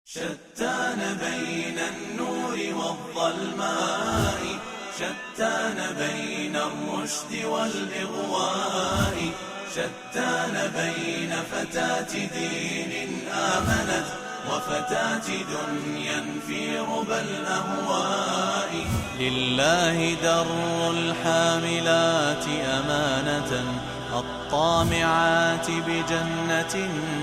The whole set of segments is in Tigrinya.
شتان بين النور والظلماء، شتان بين الرشد والإغواء، شتان بين فتاة دين آمنت وفتاة دنيا في ربى الأهواء. لله در الحاملات أمانة، الطامعات بجنة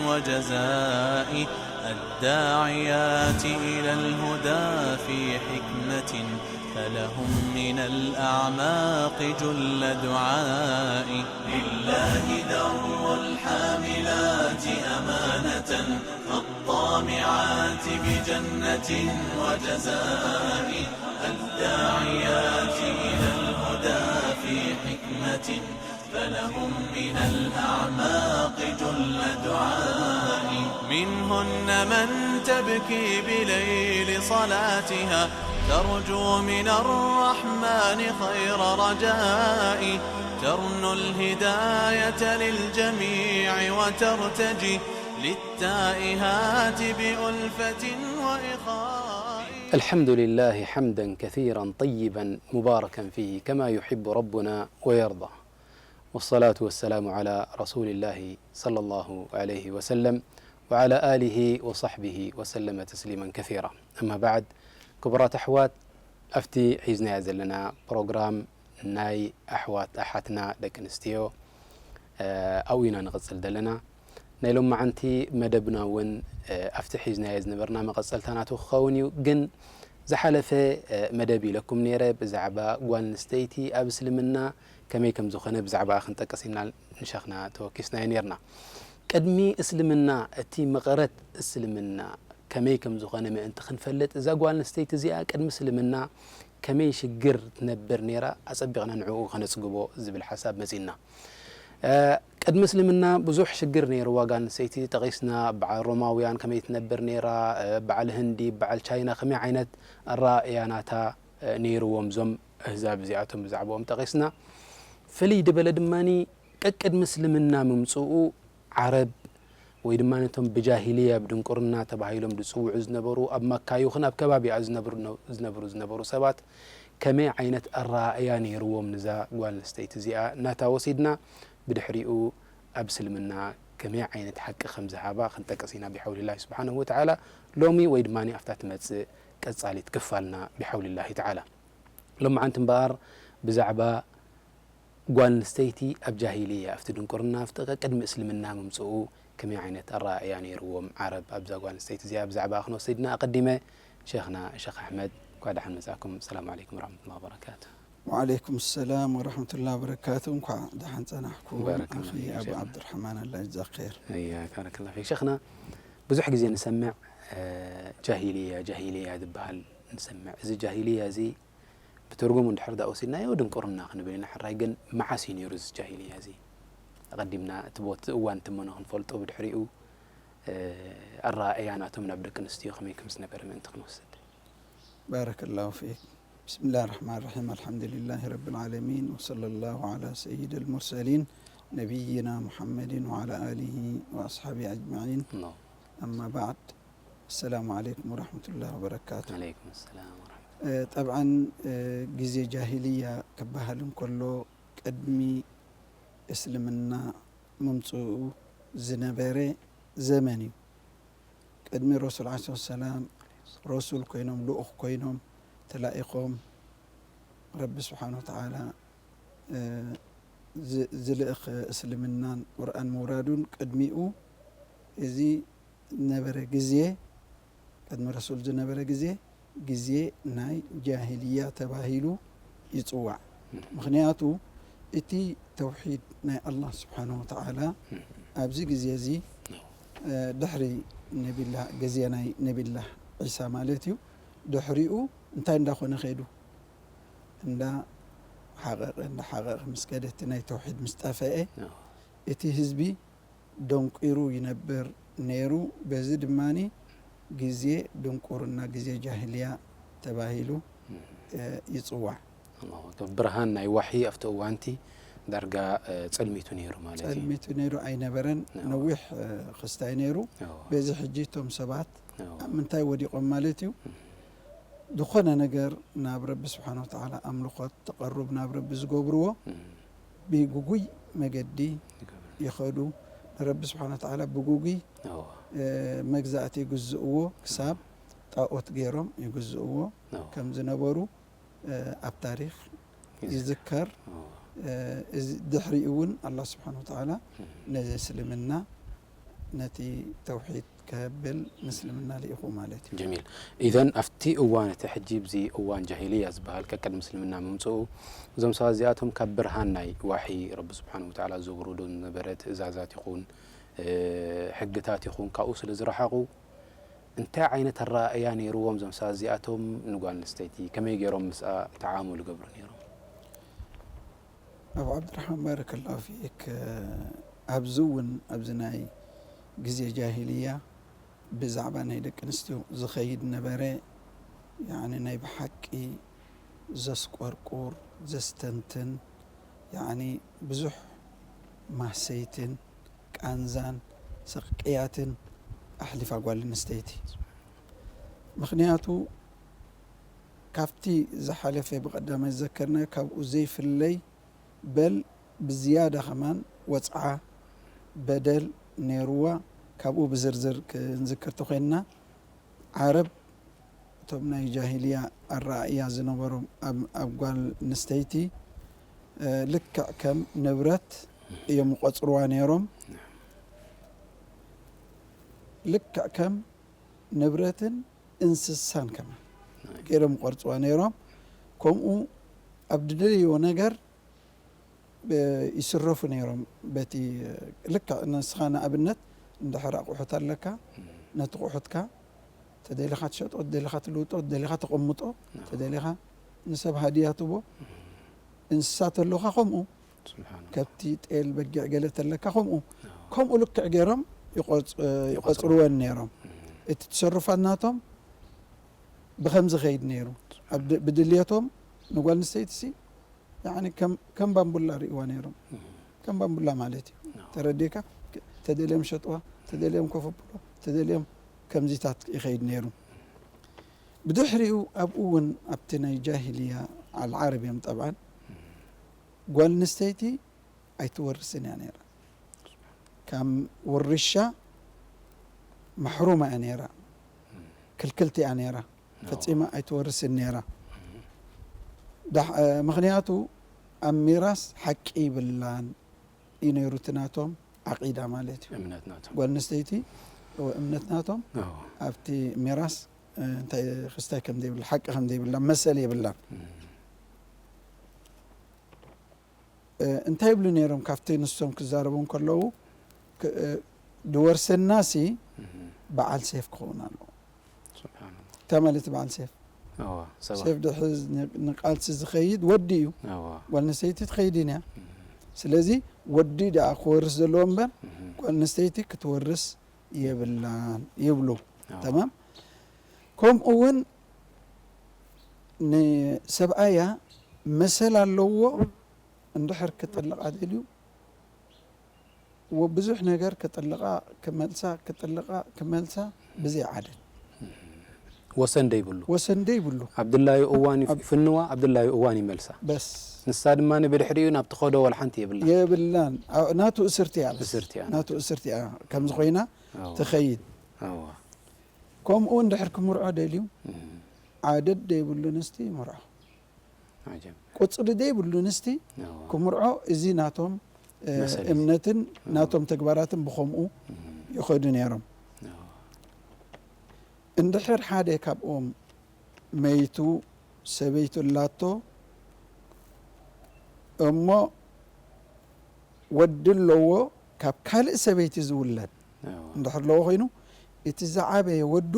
وجزاء، الداعيات إلى الهدى في حكمة، فلهم من الأعماق جل دعاء. لله در الحاملات أمانة، الطامعات بجنة وجزاء، الداعيات إلى الهدى في حكمة، فلهم من الأعماق جل دعاء. منهن من تبكي بليل صلاتها، ترجو من الرحمن خير رجاء، ترنو الهداية للجميع وترتجي، للتائهات بألفة وإخاء. الحمد لله حمدا كثيرا طيبا مباركا فيه كما يحب ربنا ويرضى. والصلاة والسلام على رسول الله صلى الله عليه وسلم وعلى آله وصحبه وسلم تسليما كثيرا. أما بعد، ክቡራት ኣሕዋት፣ ኣብቲ ሒዝናዮ ዘለና ፕሮግራም ናይ ኣሕዋት ኣሓትና ደቂ ኣንስትዮ፣ እ፣ ኣብኡ ኢና ንቕጽል ዘለና። ናይ ሎማዓንቲ መደብና እውን፣ እ፣ ኣብቲ ሒዝናዮ ዝነበርና መቐጸልታ ናቱ ክኸውን እዩ። ግን ዝሓለፈ፣ እ፣ መደብ ኢለኩም ነይረ፣ ብዛዕባ ጓል ኣንስተይቲ ኣብ እስልምና ከመይ ከም ዝኾነ ብዛዕባ ክንጠቅስ ኢና ንሸኽና ተወኪስናዮ ነይርና። ቅድሚ እስልምና፣ እቲ መቐረት እስልምና ከመይ ከም ዝኾነ ምእንቲ ክንፈልጥ፣ እዛ ጓል ኣንስተይቲ እዚኣ ቅድሚ እስልምና ከመይ ሽግር ትነብር ነይራ፣ ኣጸቢቕና ንዕኡ ከነጽግቦ ዝብል ሓሳብ መጺእና። እ፣ ቅድሚ እስልምና ብዙሕ ሽግር ነይርዋ ጓል ኣንስተይቲ፣ ጠቒስና። በዓል ሮማውያን ከመይ ትነብር ነይራ፣ እ፣ በዓል ህንዲ፣ በዓል ቻይና ከመይ ዓይነት ኣረኣእያ ናታ፣ እ፣ ነይርዎም እዞም ኣህዛብ እዚኣቶም፣ ብዛዕባኦም ጠቒስና። ፍልይ ዝበለ ድማኒ፣ ቀቅድሚ እስልምና ምምጽኡ ዓረብ ወይ ድማ ነቶም ብጃሂልያ፣ ብድንቁርና ተባሂሎም ዝጽውዑ ዝነበሩ፣ ኣብ መካ ይኹን ኣብ ከባቢኣ ዝነብሩ፣ ዝነብሩ፣ ዝነበሩ ሰባት ከመይ ዓይነት ኣረኣእያ ነይርዎም ንዛ ጓል ኣንስተይቲ እዚኣ እናታ ወሲድና፣ ብድሕሪኡ ኣብ እስልምና ከመይ ዓይነት ሓቂ ከም ዝሃባ ክንጠቅስ ኢና ብሓውሊላሂ ስብሓነሁ ወተዓላ። ሎሚ ወይ ድማ ኣብታ ትመጽእ ቀጻሊት ክፋልና ብሓውሊላሂ ተዓላ። ሎማዓንቲ እምበኣር ብዛዕባ ጓል ኣንስተይቲ ኣብ ጃሂልያ፣ ኣብቲ ድንቁርና፣ ኣብቲ ቅድሚ እስልምና ምምጽኡ ከመይ ዓይነት ኣረኣእያ ነይርዎም ዓረብ ኣብዛ ጓል ኣንስተይቲ እዚኣ፣ ብዛዕባ ክንወስድ ኢና። ኣቐዲመ ሸኽና ሸኽ ኣሕመድ፣ እንኳዕ ደሓን መጻእኩም። ሰላም ዓለይኩም ወራሕመቱላሂ ወበረካቱ። ወዓለይኩም ሰላም ወራሕመቱላሂ ወበረካቱ። እንኳዕ ደሓን ጸናሕኩም ባረከላሁ ኣኺ ፊክ ኣቡ ሸኽና። ዓብዱራሕማን፣ ኣላህ ይጅዛክ ኸይር። እያ፣ ባረከላሁ ፊክ ሸኽና። ብዙሕ ግዜ ንሰምዕ፣ እ፣ ጃሂልያ፣ ጃሂልያ ዝበሃል ንሰምዕ። እዚ ጃሂልያ እዚ ብትርጉሙ እንድሕር ደኣ ወሲድናዮ ድንቁርና ክንብል ኢና። ሕራይ ግን መዓስ እዩ ነይሩ እዚ ጃሂልያ እዚ? ኣቐዲምና እቲ ቦት-፣ እዋን ትመኖ ክንፈልጦ፣ ብድሕሪኡ፣ እ፣ ኣረኣእያ ናቶም ናብ ደቂ ኣንስትዮ ከመይ ከም ዝነበረ ምእንቲ ክንወስድ። ባረከላሁ ፊክ። ብስምላህ ራሕማን ራሒም። ኣልሓምዱሊላሂ ረብል ዓለሚን ወሰለላሁ ዓላ ሰይድል ሙርሰሊን ነቢይና ሙሐመድን ወዓላ ኣሊሂ ወኣስሓቢሂ ኣጅመዒን። ኖ። ኣማ ባዕድ። ኣሰላሙ ዓለይኩም ወራሕመቱላሂ ወበረካቱ። ዓለይኩም ሰላም ወራሕመቱላህ። እ፣ ጠብዓን፣ እ፣ ግዜ ጃሂልያ ክበሃል እንከሎ ቅድሚ እስልምና ምምጽኡ ዝነበረ ዘመን እዩ። ቅድሚ ረሱል ዓለይሂ ሰላም ረሱል ኮይኖም፣ ልኡኽ ኮይኖም ተላኢኾም፣ ረቢ ስብሓነ ወተዓላ፣ እ፣ ዝ-፣ ዝልእኽ እስልምናን ቁርኣን ምውራዱን ቅድሚኡ እዚ ዝነበረ ግዜ፣ ቅድሚ ረሱል ዝነበረ ግዜ፣ ግዜ ናይ ጃሂልያ ተባሂሉ ይጽዋዕ። ምኽንያቱ እቲ ተውሒድ ናይ ኣላህ ስብሓነሁ ወተዓላ ኣብዚ ግዜ እዚ፣ እ፣ ድሕሪ ነቢላህ፣ ግዜ ናይ ነቢላህ ዒሳ ማለት እዩ። ድሕሪኡ እንታይ እንዳኾነ ከይዱ? እንዳ ሓቐቐ፣ እንዳ ሓቐቐ ምስ ከደ፣ እቲ ናይ ተውሒድ ምስ ጠፈኤ፣ እቲ ህዝቢ ደንቂሩ ይነብር ነይሩ። በዚ ድማኒ ግዜ ድንቁርና፣ ግዜ ጃሂልያ ተባሂሉ፣ እ፣ ይጽዋዕ። ኣላሁ ኣክበር። ብርሃን ናይ ዋሒ ኣብቲ እዋንቲ ዳርጋ፣ እ፣ ጸልሚቱ ነይሩ ማለት እዩ። ጸልሚቱ ነይሩ ኣይነበረን። ኣዎ። ነዊሕ፣ እ፣ ክስታይ ነይሩ። ኣዎ። በዚ ሕጂ እቶም ሰባት ኣብ ምንታይ ወዲቖም ማለት እዩ? ዝኾነ ነገር ናብ ረቢ ስብሓን ወተዓላ ኣምልኾት ተቐሩብ ናብ ረቢ ዝገብርዎ ብጉጉይ መገዲ ይኸዱ። ንረቢ ስብሓን ወተዓላ ብጉጉይ መግዛእቲ ይግዝእዎ፣ ክሳብ ጣዖት ገይሮም ይግዝእዎ ከም ዝነበሩ ኣብ ታሪኽ ይዝከር። እዚ ድሕሪኡ እውን ኣላህ ስብሓን ወተዓላ ነዚ እስልምና ነቲ ተውሒድ ከብል ምስልምና ልኢኹ ማለት እዩ። ጀሚል። ኢዘን ኣብቲ እዋን እቲ ሕጂ ብዚ እዋን ጃሂልያ ዝበሃል ቀቅድሚ እስልምና ምምፅኡ እዞም ሰባት እዚኣቶም ካብ ብርሃን ናይ ዋሒ ረቢ ስብሓን ወተዓላ ዘውርዶ ዝነበረ ትእዛዛት ይኹን ሕግታት ይኹን ካብኡ ስለ ዝረሓቑ እንታይ ዓይነት ኣረኣእያ ነይርዎም እዞም ሰባት እዚኣቶም ንጓል ኣንስተይቲ ከመይ ገይሮም ምስኣ ተዓሙል ይገብሩ ነይሮም? ኣብ ዓብድራሕማን ባረከላሁ ፊክ ኣብዚ እውን ኣብዚ ናይ ግዜ ጃሂልያ ብዛዕባ ናይ ደቂ ኣንስትዮ ዝኸይድ ነበረ። ያኒ ናይ ብሓቂ ዘስቆርቁር ዘስተንትን ያኒ ብዙሕ ማህሰይትን ቃንዛን ስቕያትን ኣሕሊፋ ጓል ኣንስተይቲ። ምኽንያቱ ካብቲ ዝሓለፈ ብቐዳማይ ዝዘከርናዮ ካብኡ ዘይፍለይ በል ብዝያዳ ከማን ወጽዓ በደል ነይርዋ። ካብኡ ብዝርዝር ክንዝክር ተኾይንና ዓረብ እቶም ናይ ጃሂልያ ኣረኣእያ ዝነበሮም ኣብ ጓል ኣንስተይቲ ልክዕ ከም ንብረት እዮም ይቆጽርዋ ነይሮም። ልክዕ ከም ንብረትን እንስሳን ከማን ገይሮም ይቆርጽዋ ነይሮም። ከምኡ ኣብ ድደልይዎ ነገር ይስረፉ ነይሮም። በቲ ልክዕ ንስኻ ንኣብነት እንድሕር ኣቑሑት ኣለካ ነቲ ቁሑትካ ተደሊኻ ትሸጦ፣ ተደሊኻ ትልውጦ፣ ተደሊኻ ተቐምጦ፣ ተደሊኻ ንሰብ ሃድያ ትቦ። እንስሳ ተለኻ ከምኡ ከብቲ፣ ጤል፣ በጊዕ ገለ ተለካ ከምኡ ከምኡ ልክዕ ገይሮም ይቆጽርወን ነይሮም። እቲ ተሰሩፋት ናቶም ብኸምዚ ኸይድ ነይሩ። ብድልየቶም ንጓል ኣንስተይቲ ሲ ከም ባምቡላ ርእይዋ ነይሮም። ከም ባምቡላ ማለት እዩ። ተረዲእካ? ተደልዮም ሸጥዋ፣ ተደልዮም ኮፍ ኣብሎ፣ ተደልዮም ከምዚታት ይኸይድ ነይሩ። ብድሕሪኡ ኣብኡ እውን ኣብቲ ናይ ጃሂልያ ኣልዓረብ እዮም ጠብዓን ጓል ኣንስተይቲ ኣይትወርስን እያ ነይራ። ካብ ውርሻ ማሕሩማ እያ ነይራ፣ ክልክልቲ እያ ነይራ። ፈጺማ ኣይትወርስን ነይራ። ምኽንያቱ ኣብ ሚራስ ሓቂ ይብላን እዩ ነይሩ እቲ ናቶም ዓቂዳ ማለት እዩ። እምነት ናቶም ጓል ኣንስተይቲ እምነት ናቶም ኣብቲ ሚራስ እንታይ ክስታይ ከም ዘይብላ ሓቂ ከም ዘይብላ መሰል የብላን። እንታይ ይብሉ ነይሮም ካብቲ ንሶም ክዛረቡ እንከለዉ ድወርሰና ሲ በዓል ሴፍ ክኸውን ኣለዎ። እንታይ ማለት በዓል ሴፍ? ሴፍ ድሕዝ ንቃልሲ ዝኸይድ ወዲ እዩ። ጓል ኣንስተይቲ ትኸይድን እያ። ስለዚ ወዲ ደኣ ክወርስ ዘለዎ እምበር ጓል ኣንስተይቲ ክትወርስ የብላን ይብሉ። ተማም። ከምኡ እውን ንሰብኣያ መሰል ኣለዎ። እንድሕር ክጥልቓ ደልዩ ብዙሕ ነገር ክጥልቓ ክመልሳ ክጥልቓ ክመልሳ ብዘይ ዓደድ ወሰን ደይብሉ ወሰን ደይብሉ ኣብ ድላዩ እዋን ይፍንዋ ኣብ ድላዩ እዋን ይመልሳ። በስ ንሳ ድማ ብድሕሪኡ ናብ ትኸዶ ወላ ሓንቲ የብላ የብላን። ናቱ እስርቲ እያ። እስርቲ እያ ናቱ እስርቲ እያ። ከምዚ ኮይና ትኸይድ። ከምኡ እንድሕር ክምርዖ ደልዩ ዓደድ ደይብሉ ንስቲ ይምርዖ። ቁጽሪ ዘይብሉ ንስቲ ክምርዖ እዚ ናቶም እምነትን ናቶም ተግባራትን ብኸምኡ ይኸዱ ነይሮም። እንድሕር ሓደ ካብኦም መይቱ ሰበይቱ ኣላቶ እሞ ወዲ ኣለዎ ካብ ካልእ ሰበይቲ ዝውለድ እንድሕር ኣለዎ ኮይኑ እቲ ዝዓበየ ወዱ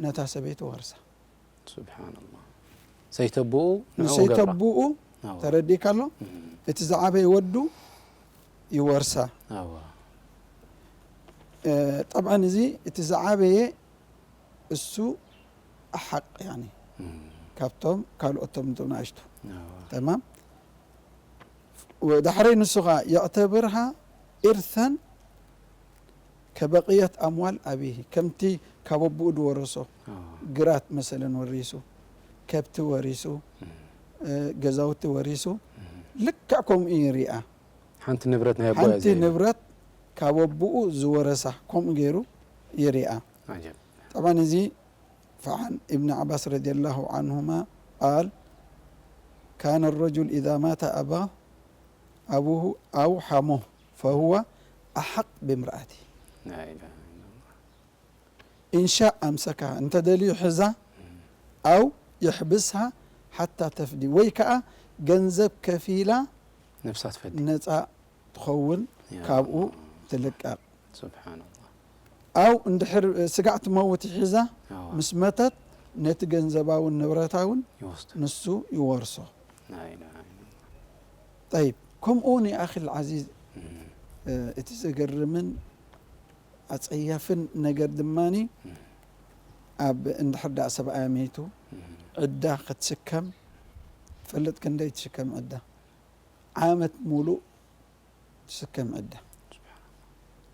ነታ ሰበይቲ ወርሳ። ስብሓንላህ። ሰይተብኡ ንዑ ገብራ። ንሰይተብኡ ኣዎ። ተረዲእካ ኣሎ? እም። እቲ ዝዓበየ ወዱ ይወርሳ። ኣዎ። እ፣ ጠብዓን እዚ እቲ ዝዓበየ እሱ ሓቅ ያኒ እም። ካብቶም ካልኦቶም እቶም ንኣሽቱ ኣዎ። ተማም። ወዳሕረይ ንሱ ኸዓ የዕተብርሃ ኢርተን ከበቅየት ኣምዋል ኣቢሂ፣ ከምቲ ካብ ኣቦኡ ዝወረሶ፣ ግራት መሰለን ወሪሱ፣ ከብቲ ወሪሱ፣ ገዛውቲ ወሪሱ፣ ልክዕ ከምኡ ይሪኣ። ሓንቲ ንብረት ናይ ኣቦያ ሓንቲ ንብረት ካብ ኣቦኡ ዝወረሳ ከምኡ ገይሩ ይሪኣ። ጠባን እዚ فعن ابن عباس رضي الله عنهما قال: كان الرجل إذا مات أباه أبوه أو حموه فهو أحق بامرأته. إن شاء أمسكها، እንተ ደልዩ ሒዛ፣ أو يحبسها حتى تفدي، ወይ ከዓ ገንዘብ ከፊላ ነብሳ ትፈዲ። ነፃ ትኸውን፣ ካብኡ ትልቀቕ። ሱብሓነላህ። ኣው እንድሕር ስጋዕ ትመውት ሒዛ ምስ መተት ነቲ ገንዘባውን ንብረታውን ንሱ ይወርሶ። ጠይብ፣ ከምኡ እውን የኣኺል ዓዚዝ፣ እቲ ዘገርምን ኣጸያፍን ነገር ድማኒ ኣብ እንድሕር ደኣ ሰብኣያ መይቱ ዕዳ ክትስከም ትፈልጥ፣ ክንደይ ትሽከም ዕዳ? ዓመት ሙሉእ ትስከም ዕዳ።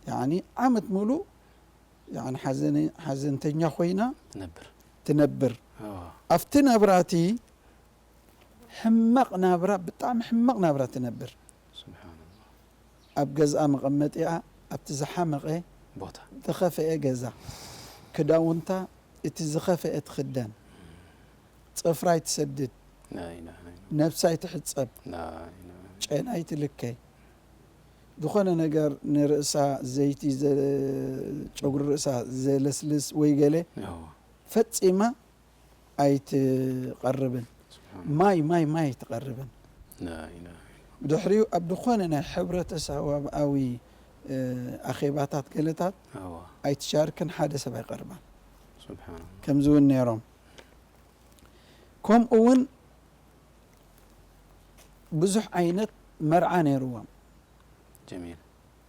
ያኒ ዓመት ሙሉእ ያኒ ሓዘነ-፣ ሓዘንተኛ ኮይና ትነብር። ትነብር። ኣዎ። ኣብቲ ናብራቲ ሕማቕ ናብራ፣ ብጣዕሚ ሕማቕ ናብራ ትነብር። ሱብሓነላህ። ኣብ ገዝኣ መቐመጢኣ ኣብቲ ዝሓመቐ ቦታ። ዝኸፈኤ ገዛ፣ ክዳውንታ እቲ ዝኸፈኤ ትኽደን፣ ጽፍራ ኣይትሰድድ፣ ላኢላሃ ኢለላህ። ነብሳ ኣይትሕጸብ፣ ላኢላሃ ኢለላህ። ጨና ኣይትልከ፣ ዝኾነ ነገር ንርእሳ ዘይቲ ዘ-፣ ጨጉሪ ርእሳ ዘለስልስ ወይ ገለ ኣዎ። ፈጺማ ኣይትቐርብን። ሱብሓን። ማይ፣ ማይ፣ ማይ ኣይትቐርብን። ላኢላሃ ኢለላህ። ብድሕሪኡ ኣብ ዝኾነ ናይ ሕብረተሰባዊ፣ እ፣ ኣኼባታት ገለታት ኣዎ። ኣይትሻርክን፣ ሓደ ሰብ ኣይቐርባን። ሱብሓን። ከምዚ እውን ነይሮም። ከምኡ እውን ብዙሕ ዓይነት መርዓ ነይርዎም። ጀሚል።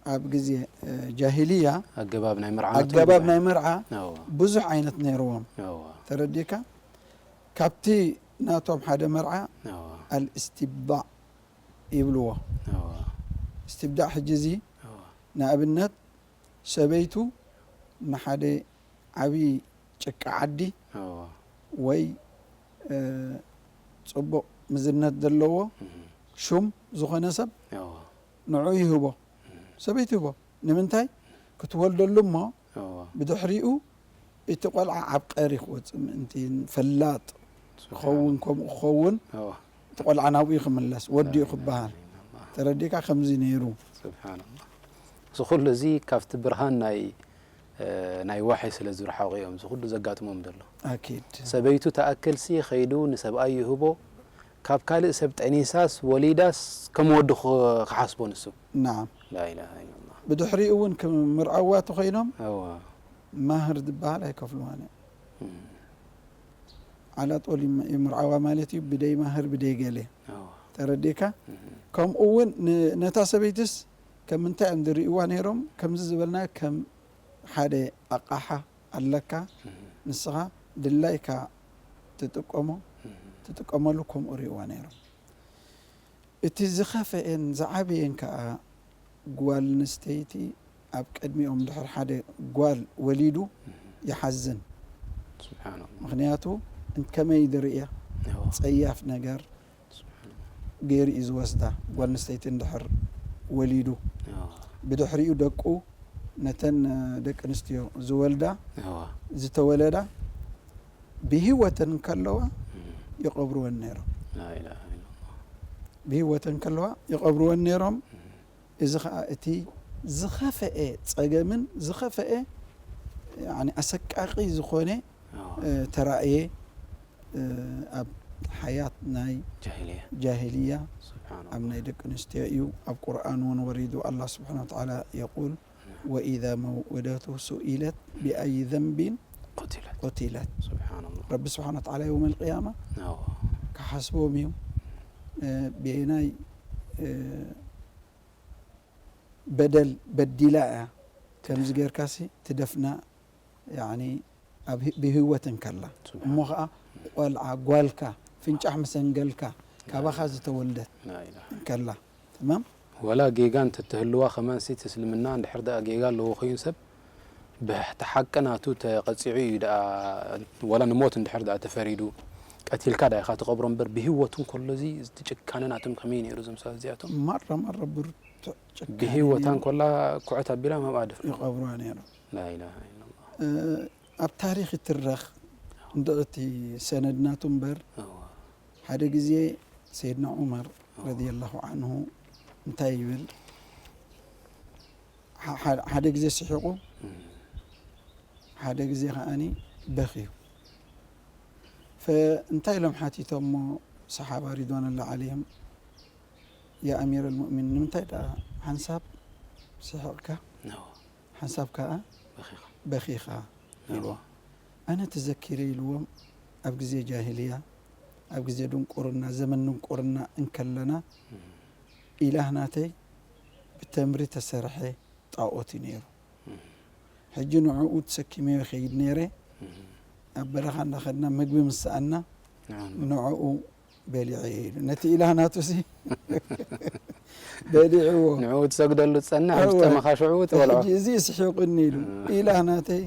ኣብ ግዜ፣ እ፣ ጃሂልያ ኣገባብ ናይ መርዓ ናቶም ኣገባብ ብዙሕ ናይ ዓይነት። መርዓ ኣዎ። ብዙሕ ዓይነት ነይርዎም። ኣዎ። ተረዲእካ? ካብቲ ናቶም ሓደ መርዓ ኣዎ። ኣልእስትብዳዕ ይብልዎ። ኣዎ። እስትብዳዕ ሕጂ እዚ ኣዎ። ንኣብነት ሰበይቱ ንሓደ ዓብዪ ጭቃ ዓዲ ኣዎ። ወይ፣ እ፣ ጽቡቕ ምዝነት ዘለዎ እህ። ሹም ዝኾነ ሰብ ኣዎ። ንዑ ይህቦ። እህ። ሰበይቱ ይህቦ። ንምንታይ? ክትወልደሉ እሞ ኣዎ። ብድሕሪኡ እቲ ቆልዓ ዓብቀሪ ክወጽእ ምእንቲ፣ ፈላጥ ሱብሓን። ክኸውን፣ ከምኡ ክኸውን ኣዎ። እቲ ቆልዓ ናብኡ ክምለስ፣ ወዲኡ ላኢላሃ ክበሃል። ኢለላህ። ተረዲእካ? ከምዚ ነይሩ። ሱብሓነላህ። እዚ ኩሉ እዚ ካብቲ ብርሃን ናይ፣ እ፣ ናይ ዋሒ ስለ ዝረሓቑ እዮም እዚ ኩሉ ዘጋጥሞም ዘሎ። ኣኪድ። ሰበይቱ ትኣክልሲ ከይዱ ንሰብኣይ ይህቦ፣ ካብ ካልእ ሰብ ጠኒሳስ ወሊዳስ ከም ወዲ ክ-፣ ክሓስቦ ንሱ። ናዓም። ላኢላሃ ኢለላህ። ብድሕሪኡ እውን ክምርዐዋ ተኾይኖም ኣዋ። ማህር ዝበሃል ኣይከፍልዋን እዮም። እም። ዓላ ጦል ይም-፣ ይምርዓዋ ማለት እዩ፣ ብደይ ማህር፣ ብደይ ገለ። ኣዎ። ተረዲእካ? እህ። ከምኡ እውን ን-፣ ነታ ሰበይትስ ከም ምንታይ እዮም ዝርእይዋ ነይሮም? ከምዚ ዝበልና ከም ሓደ ኣቕሓ ኣለካ፣ እህ። ንስኻ ድላይካ ትጥቀሞ፣ እህ። ትጥቀመሉ፣ ከምኡ ርእይዋ ነይሮም። እቲ ዝኸፈኤን ዝዓበየን ከኣ ጓል ኣንስተይቲ ኣብ ቅድሚኦም ድሕሪ ሓደ ጓል ወሊዱ እህ። ይሓዝን። ሱብሓነላህ። ምኽንያቱ እንት ከመይ ዝርእያ ኣዎ። ጸያፍ ነገር ሱብሓነላህ። ገይሩ እዩ ዝወስዳ። ጓል ኣንስተይቲ እንድሕር ወሊዱ ኣዎ። ብድሕሪኡ ደቁ ነተን ደቂ ኣንስትዮ ዝወልዳ ኣዎ። ዝተወለዳ ብህይወተን እንከለዋ እህ። ይቐብርወን ነይሮም። ላኢላሃ ኢለላህ። ብህይወተን ከለዋ ይቐብርወን ነይሮም። እህ። እዚ ኸኣ እቲ ዝኸፈኤ ጸገምን ዝኸፈኤ፣ ያኒ፣ ኣሰቃቂ ዝኾነ፣ ኣዎ። እ፣ ተራእየ፣ እ፣ ኣብ ሓያት ናይ ጃሂልያ። ጃሂልያ ሱብሓነላህ። ኣብ ናይ ደቂ ኣንስትዮ እዩ። ኣብ ቁርኣን እውን ወሪዱ፣ ኣላህ ስብሓነ ወተዓላ የቁል፣ وإذا موءودته سئلت بأي ذنب قتلت. قتلت. ሱብሓነላህ። ረቢ ስብሓነ ወተዓላ የውመል ቅያማ ኣዎ። ክሓስቦም እዩ። እ፣ ብየናይ፣ እ፣ በደል በዲላ እያ ከምዚ ጌርካሲ ትደፍና፣ ያኒ፣ ኣብ ህ-፣ ብህይወት እንከላ። ሱብሓን። እሞ ኸኣ ቆልዓ፣ ጓልካ፣ ፍንጫሕ መሰንገልካ፣ ካባኻ ላኢላሃ። ዝተወልደት ላኢላሃ። እንከላ። ተማም? ወላ ጌጋ እንተትህልዋ ከማንሲ፣ እቲ እስልምና እንድሕር ደኣ ጌጋ ኣለዎ ኮይኑ ሰብ፣ ብሕቲ ሓቂ ናቱ ተቐጺዑ እዩ ደኣ፣ ወላ ንሞት እንድሕር ደኣ ተፈሪዱ፣ ቀቲልካ ደኣ ኢኻ ትቐብሮ እምበር፣ ብህይወቱ እንከሎ እዚ፣ እቲ ጭካነ ናቶም ከመይ ነይሩ እዞም ሰባት እዚኣቶም? ማራ፣ ማራ ብርቱዕ ጭካነ ብህይወታ ነይሩ። እንከላ ኩዕት ኣቢላ ኣብኣ ደፍና። ይቐብሩዋ ነይሩ። ላኢላሃ ኢላላህ። እ፣ ኣብ ታሪኽ ይትረኽ፣ እንድዒ እቲ ሰነድ ናቱ እምበር፣ እዋ። ሓደ ግዜ ሰይድና ዑመር እዋ። ረዲየላሁ ዓንሁ እንታይ ይብል? ሓ-፣ ሓ-፣ ሓደ ግዜ ስሒቑ፣ እም። ሓደ ግዜ ከኣኒ በኽዩ። ፈ-፣ እንታይ ኢሎም ሓቲቶሞ ሰሓባ ሪድዋንላ ዓለይሂም፣ "ያ ኣሚረል ሙእሚኒን፣ ንምንታይ ደኣ ሓንሳብ ስሒቕካ? እዋ። ሓንሳብ ከኣ በኺኻ። በኺኻ?" እዋ። ኢልዎ። ኣነ ተዘኪረ ኢልዎም፣ ኣብ ግዜ ጃሂልያ፣ ኣብ ግዜ ድንቁርና፣ ዘመን ድንቁርና እንከለና፣ እም። ኢላህ ናተይ ብተምሪ ተሰርሐ ጣኦት እዩ ነይሩ። እም። ሕጂ ንዕኡ ተሰኪመዮ ይኸይድ ነይረ። እም። ኣብ በረኻ እንዳኸድና ምግቢ ምስ ሰኣና ንዕኡ ንዕኡ በሊዐ ኢሉ። ነቲ ኢላህ ናቱ ሲ በሊዕዎ። ንዕኡ ትሰግደሉ ትጸንሕ፣ እወ። ዝጠመኻ ሽዑ ትበልዖ። ሕጂ እዚ ስሒቑኒ ኢሉ። እም። ኢላህ ናተይ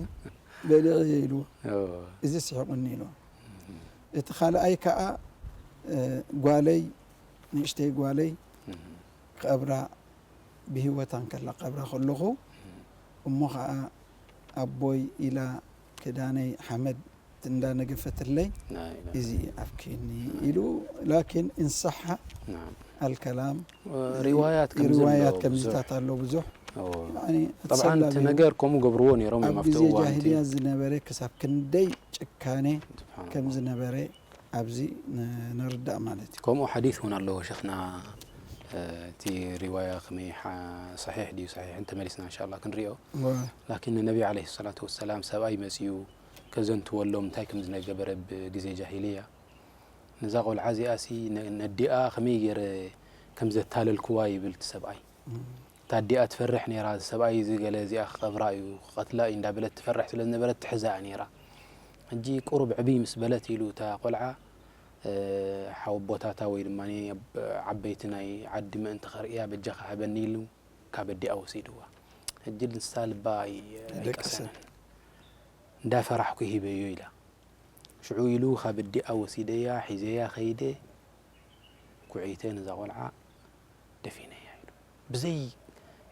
በሊዐ ኢልዎ። እወ። እዚ ስሒቑኒ ኢልዎ። እም። እቲ ካልኣይ ከኣ፣ እ፣ ጓለይ፣ ንእሽተይ ጓለይ እም። ክቐብራ ብህይወታ እንከላ ክቐብራ ከለኹ፣ እም። እሞ ኸኣ ኣቦይ ኢላ ክዳነይ ሓመድ እንዳነገፈትለይ፣ ላኢላሃ። እዚ ኣብኪኒ ኢሉ፣ ላኪን እንሰሓ ናም። ኣልከላም፣ ሪዋያት ከም ሪዋያት ዘሎ ከምዚታት ብዙሕ። ኣሎ ብዙሕ። እዎ። ያኒ፣ ጠብዓን እቲ ኣሰላሚ ነገር ከምኡ ገብርዎ ነይሮም እዮም ኣብ ኣብቲ ግዜ እዋን እቲ። ጃሂልያ ዝነበረ ክሳብ ክንደይ ጭካኔ ስብሓንላህ። ከም ዝነበረ ኣብዚ ን-፣ ንርዳእ ማለት እዩ። ከምኡ ሓዲስ እውን ኣለዎ ሸኽና፣ እ፣ እቲ ሪዋያ ከመይ ሓ-፣ ሰሒሕ ድዩ ሰሒሕን ተመሊስና እንሻላ ክንሪኦ። እወ። ላኪን ንነቢ ዓለይሂ ሰላቱ ወሰላም ሰብኣይ መጺኡ ከዘንትወሎም እንታይ ከም ዝነበረ ብግዜ ጃሂልያ፣ ነዛ ቆልዓ እዚኣሲ ነ-፣ ነዲኣ ከመይ ገይረ ከም ዘታለልክዋ ይብል እቲ ሰብኣይ። እም። እታ ኣዲኣ ትፈርሕ ነይራ፣ እዚ ሰብኣይ እዚ ገለ እዚኣ ክቐብራ እዩ፣ ክቐትላ እዩ እንዳበለት ትፈርሕ ስለ ዝነበረት ትሕዛ እያ ነይራ። ሕጂ ቁሩብ ዕብይ ምስ በለት ኢሉ እታ ቆልዓ፣ እ፣ ሓወቦታታ ወይ ድማ ኣብ-፣ ዓበይቲ ናይ ዓዲ ምእንቲ ከርእያ በጃኻ ሃበኒ ኢሉ ካብ ኣዲኣ ወሲድዋ። ሕጂ ንሳ ልባ ኣይ-፣ ኣይደቀሰን። ኣይቀሰነን። እንዳፈራሕኩ ሂበዮ ኢላ። ሽዑ ኢሉ ካብ ኣዲኣ ወሲደያ፣ ሒዘያ ከይደ፣ ኩዒተ ነዛ ቆልዓ ደፊነያ ኢሉ። ብዘይ፣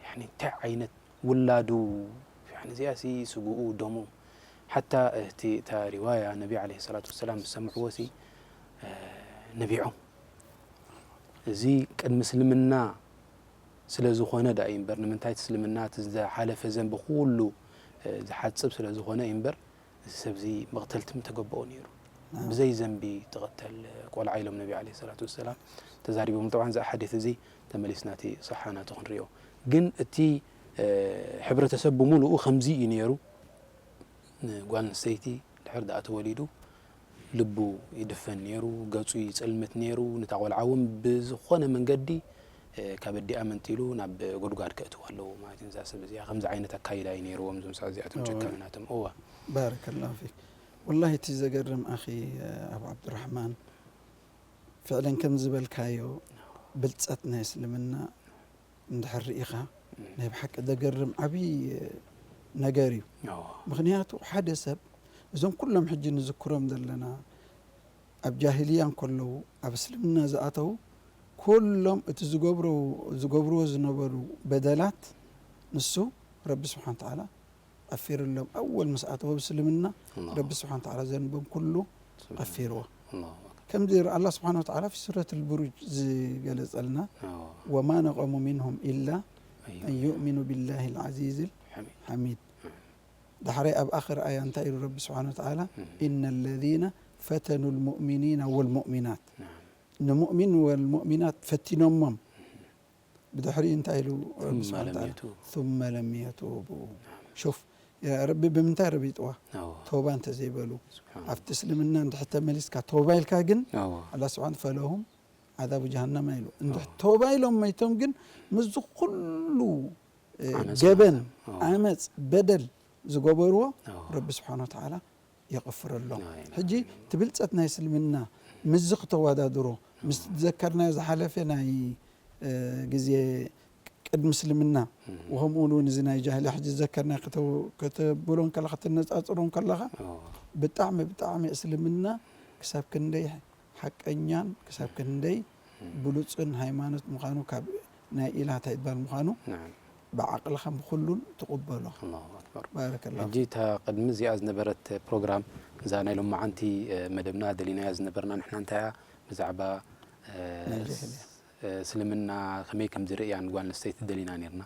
ያኒ፣ እንታይ ዓይነት ውላዱ፣ ያኒ፣ እዚኣሲ ስግኡ፣ ደሙ። ሓታ እቲ፣ እታ ሪዋያ፣ ነቢ ዓለይሂ ሰላቱ ወሰላም ምስ ሰምዕዎሲ፣ እ፣ ነቢዖም። እዚ ቅድሚ እስልምና ስለ ዝኾነ ደኣ እዩ እምበር፣ ንምንታይ እቲ እስልምና እቲ ዝሓለፈ ዘንቢ ኩሉ፣ እ፣ ዝሓጽብ ስለ ዝኾነ እዩ እምበር፣ እዚ ሰብ እዚ መቕተልቲ ምተገበኦ ነይሩ። ናም። ብዘይ ዘንቢ ትቕተል ቆልዓ ኢሎም ነቢ ዓለይሂ ሰላቱ ወሰላም ተዛሪቦም። ጠብዓን፣ እዚ ሓዲስ እዚ ተመሊስና እቲ ሰሓ ናቱ ክንሪኦ። ግን እቲ፣ እ፣ ሕብረተሰብ ብምሉኡ ከምዚ እዩ ነይሩ። ንጓል ኣንስተይቲ ድሕር ደኣ ተወሊዱ ልቡ ይድፈን ነይሩ፣ ገጹ ይጸልምት ነይሩ። ነታ ቆልዓ እውን ብዝኾነ መንገዲ፣ እ፣ ካብ ኣዲኣ መንጢሉ ናብ ጉድጓድ ከእትዋ ኣለዎ ማለት እዩ። እዛ ሰብ እዚኣ ከምዚ ዓይነት ኣካይዳ እዩ ነይርዎም እዞም ሰባት እዚኣቶም እወ። ጨካናቶም። እወ። ባረከላሁ ፊክ። ወላሂ እቲ ዘገርም ኣኺ፣ እ፣ ኣቡ ዓብዱራሕማን፣ ፍዕለን ከም ዝበልካዮ ብልጸት ናይ እስልምና እንድሕር ርኢኻ፣ እም። ናይ ብሓቂ ዘገርም ዓብዪ ነገር እዩ። ኣዎ። ምኽንያቱ ሓደ ሰብ፣ እዞም ኩሎም ሕጂ ንዝክሮም ዘለና፣ ኣብ ጃሂልያ እንከለዉ፣ ኣብ እስልምና ዝኣተዉ፣ ኩሎም እቲ ዝገብሮ-፣ ዝገብርዎ ዝነበሩ በደላት፣ ንሱ ረቢ ስብሓን ተዓላ ቀፊርሎም። ኣወል ምስ ኣተወ ኣብ እስልምና፣ ኣላሁ ረቢ ስብሓን ተዓላ ዘንቦም ኩሉ ስብሓን ቀፊርዎ። ኣላሁ ኣክበር። ከምዚ ኣላህ ስብሓን ወተዓላ ፊ ሱረት ልቡሩጅ ዝገለጸልና፣ ኣዎ። "ወማ ነቀሙ ሚንሁም ኢላ ኣን ዩእሚኑ ቢላሂ ልዓዚዝ ሓሚድ። ልሓሚድ." እም። ዳሕራይ ኣብ ኣኽር ኣያ እንታይ ኢሉ ረቢ ስብሓን ወተዓላ? እም። "ኢነ ለዚነ ፈተኑ ልሙእሚኒና ወልሙእሚናት." ናም። ንሙእሚን ወልሙእሚናት ፈቲኖሞም። እም። ብድሕሪኡ እንታይ ኢሉ ረቢ ثم ስብሓነ لم ወተዓላ? يتوبوا. ثم لم يتوبوا. ናም። ሹፍ፣ ያ ረቢ ብምንታይ ረቢጥዋ? ኣዎ። ተውባ እንተዘይበሉ። ስብሓን ኣብቲ እስልምና እንድሕር ተመሊስካ ተውባ ኢልካ ግን፣ ኣዎ። ኣላህ ስብሓን ፈለሁም ዓዛቡ ጀሃነም ኢሉ። እንድሕር ኣዎ። ተውባ ኢሎም መይቶም ግን ምስዚ ኩሉ፣ እ፣ ዓመፅ ገበን፣ ማለት። ኣዎ። ዓመፅ፣ በደል ዝገበርዎ ኣዎ። ረቢ ስብሓን ወተዓላ የቕፍረሎም። ናይ፣ ሕጂ ናይ። እቲ ብልጸት ናይ እስልምና ምስዚ ክተወዳድሮ፣ ምስቲ ዝዘከርናዮ ዝሓለፈ ናይ፣ እ፣ ግዜ ቅድሚ እስልምና፣ ወከምኡ እውን እዚ ናይ ጃህልያ ሕጂ ዘከርና ከተብሎ ከለኻ፣ ከተነጻጽሮ ከለኻ፣ ብጣዕሚ ብጣዕሚ እስልምና ክሳብ ክንደይ ሓቀኛን ክሳብ ክንደይ ብሉጽን ሃይማኖት ምዃኑ፣ ካብ ናይ ኢላታ ይባል ምዃኑ ብዓቕልኻ ብኩሉን ትቕበሎ። ባረከላ። ሕጂ እታ ቅድሚ እዚኣ ዝነበረት ፕሮግራም፣ እዛ ናይ ሎማዓንቲ መደብና ደሊናያ ዝነበርና ንሕና እንታይ እያ፣ ብዛዕባ እስልምና ከመይ ከም ዝርእያ ንጓል ኣንስተይቲ ደሊና ነርና።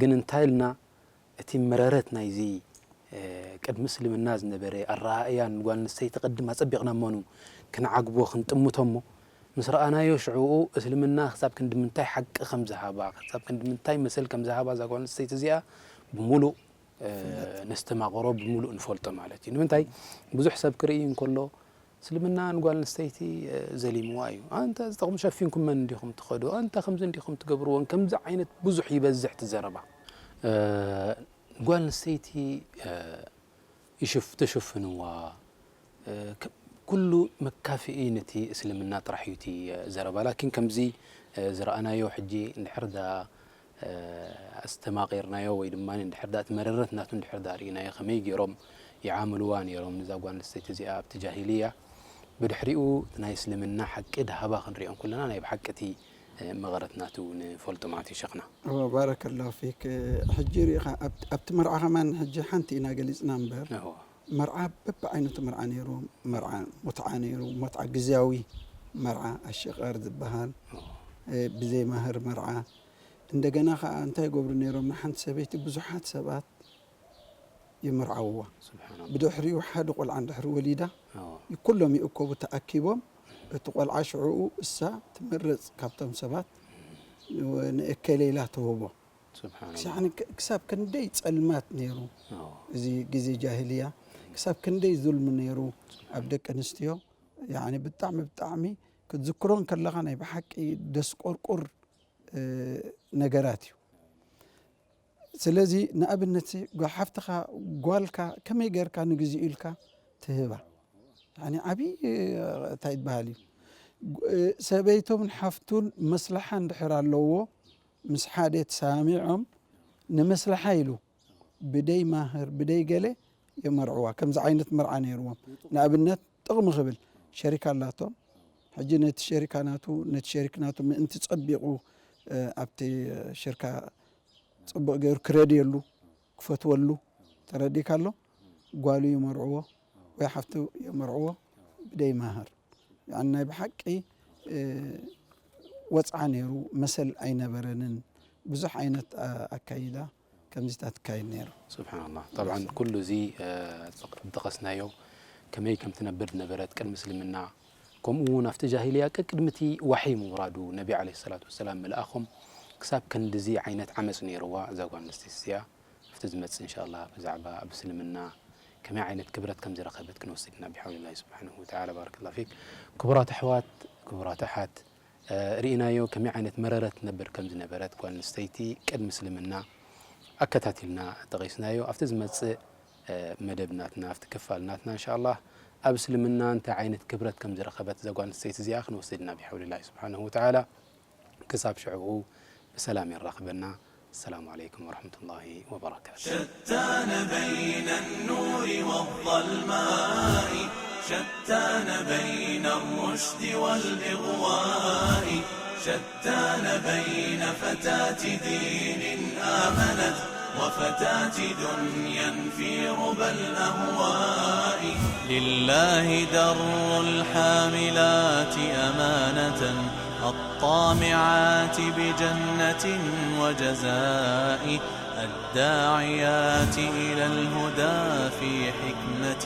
ግን እንታይ ኢልና፣ እቲ መረረት ናይዚ ቅድሚ እስልምና ዝነበረ ኣረኣእያ ንጓል ኣንስተይቲ ቅድም ኣጸቢቕና እሞ ክንዓግቦ ክንጥምቶ እሞ፣ ምስ ረኣናዮ ሽዕኡ እስልምና ክሳብ ክንዲ ምንታይ ሓቂ ከም ዝሃባ፣ ክሳብ ክንዲ ምንታይ መሰል ከም ዝሃባ እዛ ጓል ኣንስተይቲ እዚኣ ብምሉእ ነስተማቕሮ፣ ብምሉእ ንፈልጦ ማለት እዩ። ንምንታይ ብዙሕ ሰብ ክርኢ እንከሎ እስልምና ንጓል ኣንስተይቲ ዘሊምዋ እዩ። ኣንታ ዝጠቕሙ ሸፊንኩም መን እንዲኹም ትኸዱ፣ ኣንታ ከምዚ እንዲኹም ትገብርዎን፣ ከምዚ ዓይነት ብዙሕ ይበዝሕ እቲ ዘረባ። ጓል ኣንስተይቲ ይሽፍ-፣ ትሽፍንዋ፣ ኩሉ መካፍኢ ነቲ እስልምና ጥራሕ እዩ እቲ ዘረባ። ላኪን ከምዚ ዝረኣናዮ ሕጂ እንድሕር ዳ ኣስተማቒርናዮ ወይ ድማ እንድሕር ዳ እቲ መረረት ናቱ እንድሕር ዳ ርኢናዮ፣ ከመይ ገይሮም ይዓምልዋ ነይሮም ንዛ ጓል ኣንስተይቲ እዚኣ ኣብቲ ጃሂልያ፣ ብድሕሪኡ እቲ ናይ እስልምና ሓቂ ድሃባ ክንሪኦ እንከለና ናይ ብሓቂ እቲ መቐረት ናቱ ንፈልጦ ማለት እዩ ሸኽና። እወ፣ ባረከላሁ ፊክ። ሕጂ ርኢኻ ኣብቲ፣ ኣብቲ መርዓ ከማን ሕጂ ሓንቲ ኢና ገሊጽና እምበር፣ እወ። መርዓ በብዓይነቱ መርዓ ነይሩ። መርዓ ሙትዓ ነይሩ፣ ሙትዓ ግዝያዊ መርዓ ኣሽቐር ዝበሃል፣ እወ። ብዘይ ማህር መርዓ። እንደገና ኸዓ እንታይ ይገብሩ ነይሮም? ንሓንቲ ሰበይቲ ብዙሓት ሰባት ይምርዓውዋ። ስብሓንላህ። ብድሕሪኡ ሓደ ቆልዓ እንድሕር ወሊዳ፣ ኣዎ። ኩሎም ይእከቡ ተኣኪቦም፣ እቲ ቆልዓ ሽዕኡ እሳ ትምረጽ ካብቶም ሰባት፣ ንእከሌ ኢላ ትህቦ። ስብሓንላህ። ያዕኒ ክ-፣ ክሳብ ክንደይ ጸልማት ነይሩ። ኣዎ። እዚ ግዜ ጃሂልያ፣ ክሳብ ክንደይ ዙልሚ ነይሩ ኣብ ደቂ ኣንስትዮ። ያዕኒ ብጣዕሚ፣ ብጣዕሚ ክትዝክሮ እንከለኻ ናይ ብሓቂ ደስቆርቁር፣ እ፣ ነገራት እዩ። ስለዚ ንኣብነት ሲ ጓል ሓፍትኻ፣ ጓልካ ከመይ ጌርካ ንግዚኡ ኢልካ ትህባ? ያኒ ዓብዪ፣ እ፣ እንታይ ይበሃል እዩ? እ፣ ሰበይቱን ሓፍቱን መስለሓ እንድሕር ኣለዎ፣ ምስ ሓደ ተሰማሚዖም ንመስለሓ ኢሉ ብደይ ማህር፣ ብደይ ገለ የመርዕዋ። ከምዚ ዓይነት መርዓ ነይርዎም። ንኣብነት ጥቕሚ ክብል ሸሪካ ኣላቶም። ሕጂ ነቲ ሸሪካ ናቱ፣ ነቲ ሸሪክ ናቱ ምእንቲ ጸቢቑ፣ እ፣ ኣብቲ ሽርካ ጽቡቕ ገይሩ ክረድየሉ፣ ክፈትወሉ፣ ተረዲእካ ኣሎ? ጓሉ ይመርዕዎ ወይ ሓፍቱ የመርዕዎ ብደይ ማህር። ያኒ ናይ ብሓቂ፣ እ፣ ወጽዓ ነይሩ፣ መሰል ኣይነበረንን። ብዙሕ ዓይነት፣ ኣ-፣ ኣካይዳ ከምዚታት ይካየድ ነይሩ። ስብሓንላህ። ጠብዓን ኩሉ እዚ፣ እ፣ ዝጠቐስናዮ ከመይ ከም ትነብር ዝነበረት ቅድሚ እስልምና፣ ከምኡ እውን ኣብቲ ጃሂልያ ቅድሚ እቲ ዋሕይ ምውራዱ ነቢ ዓለይሂ ሰላቱ ወሰላም ምልኣኾም ክሳብ ክንድዚ ዓይነት ዓመጽ ነይርዋ እዛ ጓል ኣንስተይቲ እዚኣ። ኣብቲ ዝመጽእ እንሻላ ብዛዕባ ኣብ እስልምና ከመይ ዓይነት ክብረት ከም ዝረኸበት ክንወስድ ኢና ብሓውሊላሂ ስብሓንሁ ወተዓላ። ባረከላሁ ፊክ። ክቡራት ኣሕዋት፣ ክቡራት ኣሓት፣ እ፣ ርኢናዮ ከመይ ዓይነት መረረት ትነብር ከም ዝነበረት ጓል ኣንስተይቲ ቅድሚ እስልምና ኣከታቲልና ጠቒስናዮ። ኣብቲ ዝመጽእ፣ እ፣ መደብ ናትና፣ ኣብቲ ክፋል ናትና እንሻላ ኣብ እስልምና እንታይ ዓይነት ክብረት ከም ዝረኸበት እዛ ጓል ኣንስተይቲ እዚኣ ክንወስድ ኢና ብሓውሊላሂ ስብሓንሁ ወተዓላ። ክሳብ ሽዕኡ ብሰላም የራኽበና። السلام عليكم ورحمة الله وبركاته. شتان بين النور والظلماء، شتان بين الرشد والإغواء، شتان بين فتاة دين آمنت وفتاة دنيا في ربى الأهواء. لله در الحاملات أمانة، الطامعات بجنة وجزاء، الداعيات إلى الهدى في حكمة،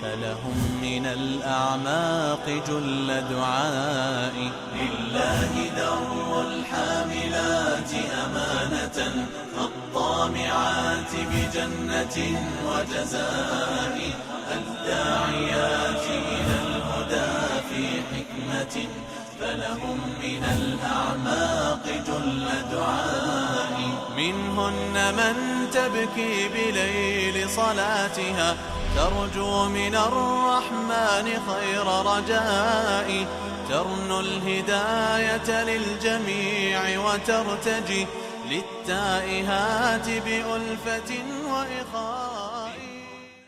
فلهم من الأعماق جل دعاء. لله در الحاملات أمانة، الطامعات بجنة وجزاء، الداعيات إلى الهدى في حكمة، فلهم من الأعماق جل دعاء. منهن من تبكي بليل صلاتها، ترجو من الرحمن خير رجاء، ترنو الهداية للجميع وترتجي، للتائهات بألفة وإخاء.